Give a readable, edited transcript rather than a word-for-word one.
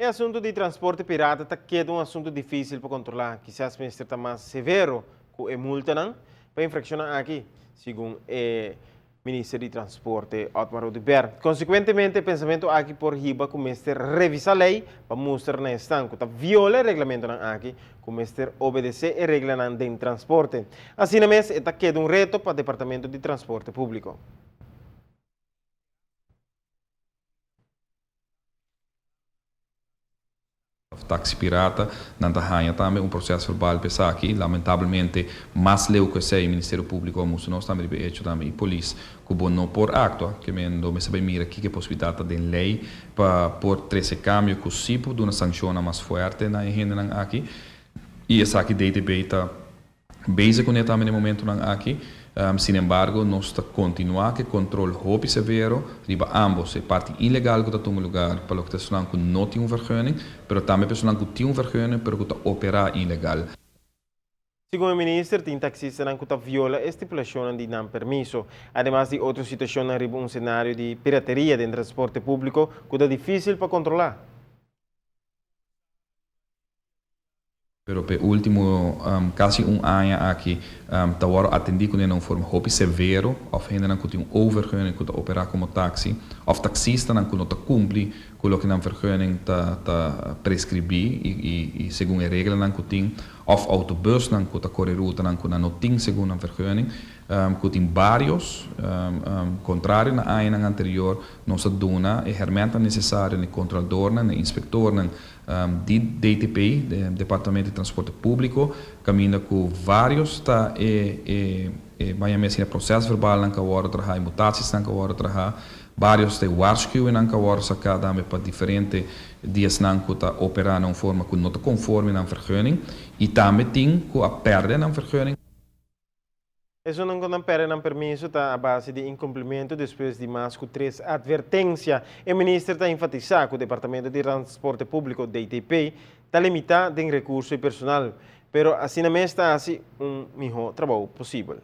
asunto di transporte pirata ta keda un asunto dificil pa controla. Kisas mester ta mas severo cu e multanan pa infraccionnan aki, segun e Minister di Transporte Otmar Oduber. Consecuentemente e pensamento aki por hiba cu mester revisa ley pa mustra na esnan cu ta viola e reglamentonan aki cu mester obedece e reglanan den transporte. Asina mes e ta keda un reto pa Departamento di Transporte Publico. Of taxi pirata, nan ta haña tambe un proces verbal pa esaki. Lamentablemente, mas leu ku esei, Ministerio Públiko a mustra nos tambe riba e echo tambe i polis ku bo no por aktua. Ke men lo mester bai mira kiko e posibilidat ta den lei pa por trese kambio ku si por duna sankshonnan mas fuerte na e hendenan aki. I esaki DTB ta. Bezig kuné tambe na e momentunan aki. Sinembargo, nos ta kontinuá ku e kontrol hopi severo riba ámbos, e parti ilegal ku ta tuma lugar pa loke ta esunnan ku no tin un vergunning, pero tambe pa esunnan ku tin un vergunning pero ku ta operá ilegal. Segun e minister, tin taksistanan ku ta viola e stipulashonnan di nan permiso, ademas di otro situashonnan riba un senario di pirateria den transporte públiko ku ta difísil pa kontrolá. Pero p'e ultimo casi un aña aki ta worde atendi cu na un forma hopi severo of hendenan cu tin un overgunning cu ta opera como taxi of taxistanan cu no ta cumpli cu loke nan vergunning ta ta prescribi y segun e reglanan cu tin of autobusnan cu ta core rutanan cu nan no tin segun nan vergunning cu tin varios contrario na añanan anterior nos a duna e hermentan necesario na e controladornan na e inspectornan Di DTP, Departamento di Transporte Públiko, kaminda ku vários ta e e e baña mes asina prosèsverbalnan ku a wòrdu trahá, e mutasiesnan ku a wòrdu trahá, vários ta e waarschuwingnan ku a wòrdu saká tambe pa diferente di esnan ku ta operá na un forma ku no ta konforme nan vergunning i tambe tin ku a pèrdè nan vergunning. Esunnan ku nan pèrdè nan permiso ta a base di inkumplimentu despues di mas ku tres atvertensia. E minister ta enfatisá ku Departamento di Transporte Públiko, DTP, ta limitá den rekurso i personal, pero asina mes ta hasi un mihó trabou posibel.